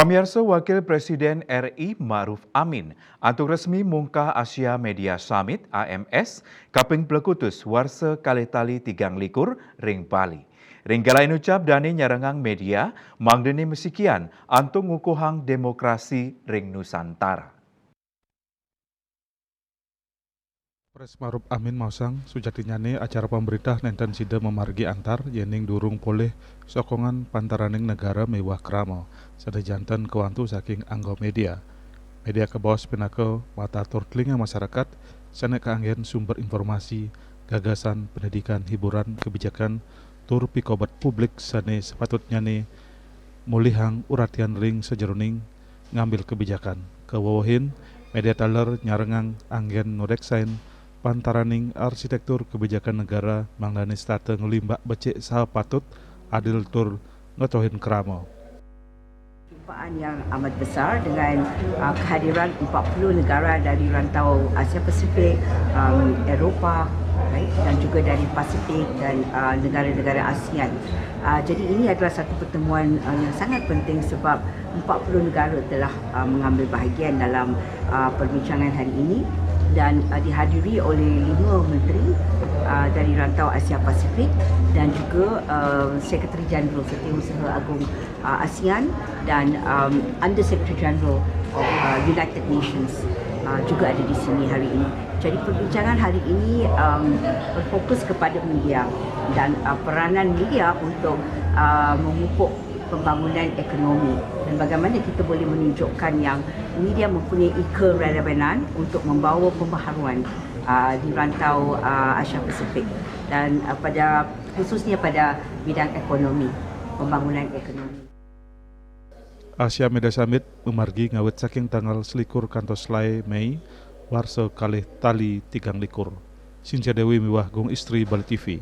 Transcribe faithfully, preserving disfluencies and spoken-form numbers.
Pamiarsa, Wakil Presiden R I Ma'ruf Amin antuk resmi mungkah Asia Media Summit, A M S, kaping pelekutus warsa kalih tali tigang likur ring Bali. Ring gala inucap dane nyarengang media mangdane masikian antuk ngukuhang demokrasi ring Nusantara. Pres Ma'ruf Amin maosang, sujatinyane acara pamrintah nenten sida mamargi antar yening durung polih sokongan pantaraning negara miwah krama, sane janten kawantu saking angga media. Media kabaos pinaka mata tur telinga masyarakat sane kaanggen sumber informasi, gagasan, pendidikan, hiburan, kebijakan, tur pikobet publik sane sepatutnyane mulihang uratian ring sajeroning ngambil kebijakan. Kawewehin, media taler nyarengang anggen nureksain pantaraning arsitektur kebijakan negara mangdane setata nglimbak becik saha patut, adil tur ngetohin krama. Perjumpaan yang amat besar dengan uh, kehadiran empat puluh negara dari rantau Asia Pasifik, um, Eropah, right, dan juga dari Pasifik dan uh, negara-negara ASEAN. Uh, jadi ini adalah satu pertemuan uh, yang sangat penting sebab empat puluh negara telah uh, mengambil bahagian dalam uh, perbincangan hari ini dan uh, dihadiri oleh lima menteri uh, dari rantau Asia Pasifik dan juga uh, Sekretari Jeneral Setiausaha Agung uh, ASEAN dan um, Under Secretary General of uh, United Nations uh, juga ada di sini hari ini. Jadi perbincangan hari ini um, berfokus kepada media dan uh, peranan media untuk uh, memupuk pembangunan ekonomi dan bagaimana kita boleh menunjukkan yang media mempunyai kerelevanan untuk membawa pembaharuan uh, di rantau uh, Asia Pasifik dan uh, pada khususnya pada bidang ekonomi, pembangunan ekonomi. Asia Media Summit mamargi ngawit saking tanggal selikur kantos selae Mei warsa kalih tali tigang likur. Sintia Dewi miwah Gung Istri, Bali T V.